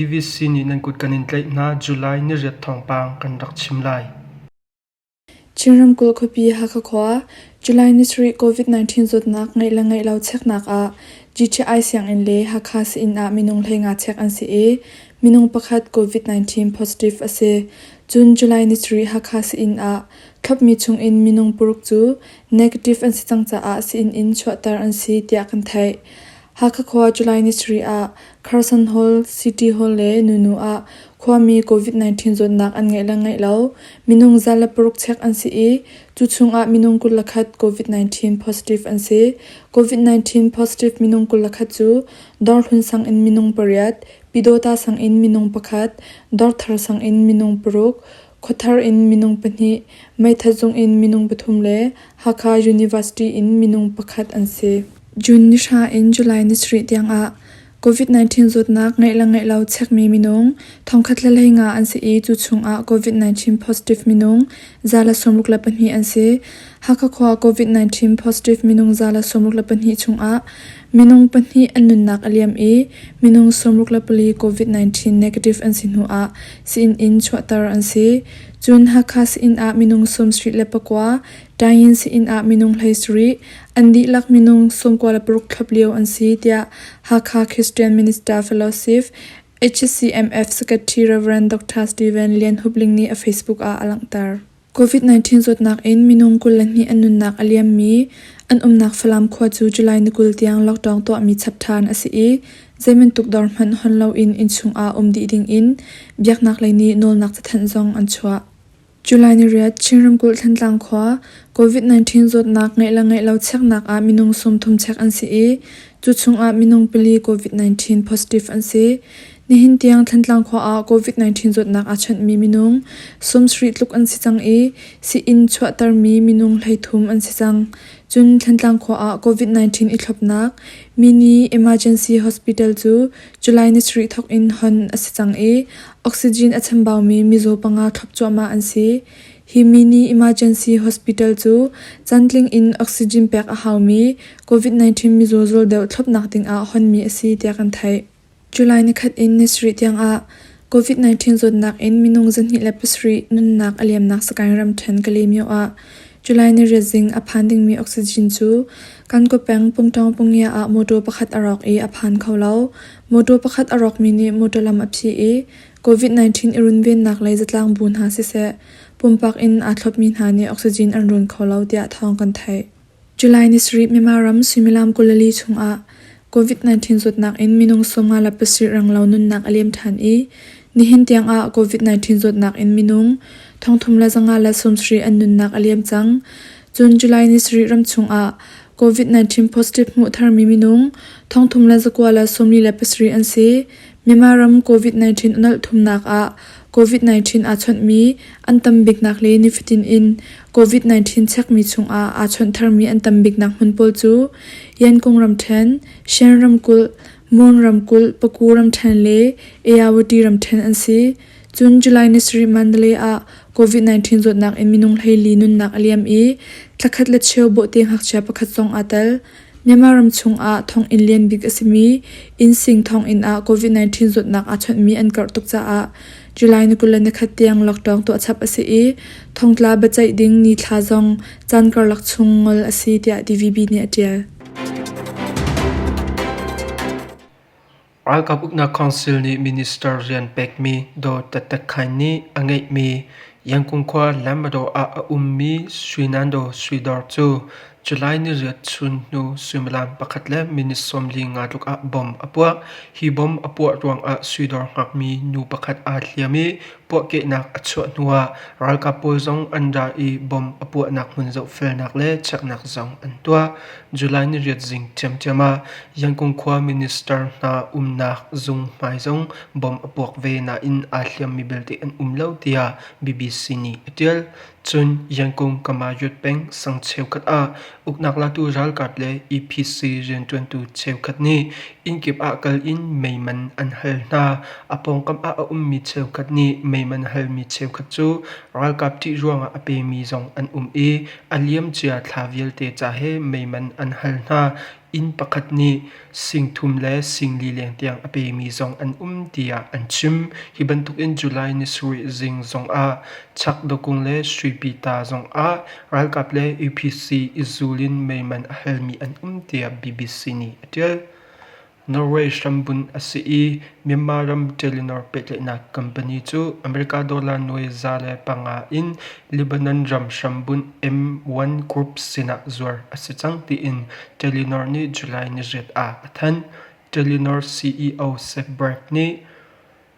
DVC nih nan kut kan in tlaih hna. July niriat thawngpang kan rak chim lai. Chin ramkulh khuapi Hakha khua, July ni sarih COVID-19 zawtnak ngeih le ngeih lo cheknak ah GTI sianginn le Hakha sii-inn ah minung 15 chek an si i minung pakhat COVID-19 positive a si. Cun July ni sarih Hakha sii-inn ah thlopmi chungin minung paruk cu negative an si cang caah sii-inn in chuahter an si tiah kan theih. Hakha khua July ni sarih ah Carson Hall, City Hall le Nunu ah khuami COVID-19 zawtnak an ngeih le ngeih lo minung 106 chek an si i cu chungah minung 21 COVID-19 positive an si. COVID-19 positive minung 21 cu Dawrhlun sang in minung pariat, Pyidawta sang in minung pakhat, Dawrthar sang in minung paruk, Khuathar in minung pahnih, Meithat zung in minung pathum le Hakha University in minung pakhat an si. June ni hra in July ni sarih tiangah COVID-19 zawtnak ngeih le ngeih lo chekmi minung 1,115 an si i cu chungah COVID-19 positive minung 162 an si. Hakha khua COVID-19 positive minung 162 chungah minung pahnih an nunnak a liam i minung 64 COVID-19 negative an si hnuah sii-inn in chuahter an si. Cun Hakha sii-inn ah minung 79, Tayin sii-inn ah minung 17, an dihlak minung 96 thlop lio an si, tiah Hakha Christian Minister Fellowship HCMF Secretary Rev. Dr. Steven Lian Hup Ling nih a Facebook ah a langhter. COVID-19 zawtnak in minung 22 an nunnak a liammi an umnak Falam khua cu July ni 20 tiang lockdown tuahmi chap ṭhan a si i zeibantuk dawr hmanh hon loin innchung ah um dih dingin biaknak lei nih nawlnak cathanh zong an chuah. July ni riat Chin ramkulh Thantlang khua COVID-19 zawtnak ngeih le ngeih lo cheknak ah minung 30 chek an si i cu chungah minung pali COVID-19 positive an si. Nihin tiang Thantlang khua ah COVID-19 zawtnak aa chawnhmi minung 70 tluk an si cang i sii-inn chuahtermi minung 33 an si cang. Cun Thantlang khua ah COVID-19 i thlopnak Mini Emergency Hospital cu July ni sarih thawk in hon a si cang i oxygen a chambaumi mizaw panga thlop cuahmah an si. Hi Mini Emergency Hospital cu cantling in oxygen pek a haumi COVID-19 mizaw zual deuh thlopnak dingah honmi a si tiah kan theih. July nikhat in ni sarih tiangah COVID-19 zawtnak in minung 207 nunnak a liamnak Sagaing ramṭhen Kalaymyo ah July ni riat zing a phan dingmi oxygen cu Kankaw peng Pungṭawng Pungia ah mawṭaw pakhat a rawk i a phan kho lo. Mawṭaw pakhat a rawkmi nih mawṭaw lam a phih i COVID-19 i runvennak lei zatlang bu hna siseh, pumpak in aa thlopmi hna nih oxygen an run kho lo tiah thawng kan theih. July ni sarih Myanmar ram suimilam 24 chungah COVID-19 zawtnak in minung 57 renglo nunnak a liam ṭhan i nihin tiangah COVID-19 zawtnak in minung 3,570 an nunnak a liam cang. Cun July ni sarih ram chungah COVID-19 positive hmuh tharmi minung 3,947 an si. Myanmar ram COVID-19 a nolh thumnak ah COVID-19 aa chawnhmi an tam biknak le nifatin in COVID-19 chekmi chungah aa chawnh tharmi an tam biknak hmun pawl cu Yankung ramṭhen, Shan ramkulh, Mon ramkulh, Paku ramṭhen le Ayawati ramṭhen an si. Cun July ni sarih Mandalay ah COVID-19 zawtnak in minung 14 nunnak a liam i thlakhat le cheu bawhte ngakchia pakhat zong aa tel. Myanmar ram chungah thonginn lian bik a simi Innsing thonginn ah COVID-19 zawtnak aa chawnhmi an karh tuk caah July ni 21 tiang lockdown tuah chap a si i thongtla biaceih ding nithla zong caan karlak chung ngol a si tiah DVB nih a ṭial. Ralkap uknak council nih minister rian pekmi Daw Tatak Khaing nih a ngeihmi Yangon khua Lanmadaw ah a ummi Sui-Nando Suidawr cu July ni riat chun hnu suimilam pakhat le minute 45 tluk ah bomb a puah. Hi bomb a puah ruangah Suidawr hngakmi nu pakhat aa hliam i puahkehnak a chuah hnuah ralkap pawl zong an ra i bomb a puahnak hmun zohfelnak le cheknak zong an tuah. July ni riat zing ṭhiamṭhiam ah Yangon khua minister hna umnak zung hmai zong bomb a puak ve nain aa hliammi belte an um lo tiah BBC nih a ṭial. Cun Yangon Kamayut peng sang cheukhat ah uknak latu ralkap le EPC rianṭuantu cheukhat nih innkip ah kal in meiman an hal hna. A pawngkam ah a ummi cheukhat nih meiman halmi cheukhat cu ralkap ṭih ruangah a pemi zong an um i a liamcia thla vialte ca he meiman an hal hna. Inn pakhat nih 30,000 le 40,000 leng tiang a pemi zong an um tiah an chim. Hi bantukin July ni sarih zing zongah Chak Dawkung le Suipita zongah ralkap le UPC i zul in meiman a halmi an um tiah BBC nih a ṭial. Norway hrambunh a si i Myanmar ram Telenor pehtlaihnak company cu America dollar nuai 105 in Lebanon ram hrambunh M1 Group sinah zuar a si cang tiin Telenor nih July niriat ah a thanh. Telenor CEO Seth Berg nih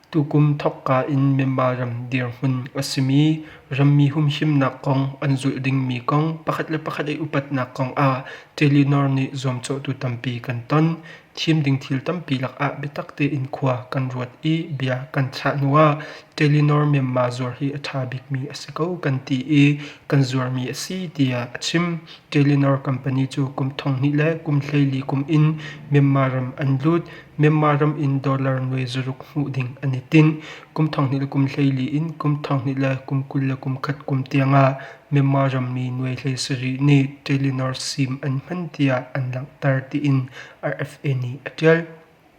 Tukum thawkka in Myanmar ram dirhmun a simi rammi humhimnak kong an zulh dingmi kong pakhat le pakhat i upatnak kong ah Telenor nih zuamcawhtu tampi kan ton. Thim ding thil tampi lakah biatak tein khua kan ruat i bia kan chah hnuah Telenor Myanmar zuar hi a ṭha bikmi a si ko kan ti i kan zuarmi a si tiah a chim. Telenor company cu kum 2000 le kum 14 kum in Myanmar ram an lut. Myanmar ram in dollar nuai zaruk hmuh ding an i tinh. Kum 20 le kum 14 in kum 20 le kum 21 kum tiangah Myanmar rammi nuai 17 nih Telenor SIM an hman tiah an langhter tiin RFA nih a ṭial.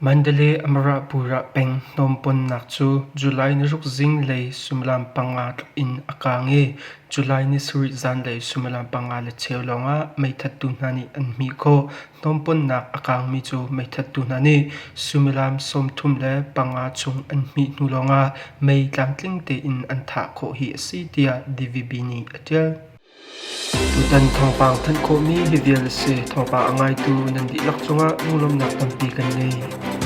Mandalay Amarapura peng hnawmponnak cu July ni ruk zinglei suimilam panga tluk in a kaang i July ni sarih zanlei suimilam panga le cheu lawngah meithattu hna nih an hmih khawh. Hnawmponnak a kaangmi cu meithattu hna nih suimilam 35 chung an hmih hnu lawngah mei tlamtling tein an thah khawh hi a si tiah DVB nih a ṭial. Tutan thawngpang thanh khawhmi hi vial a si. Thawngpang a ngaitu nan dihlak cungah lunglawmhnak tampi kan ngei.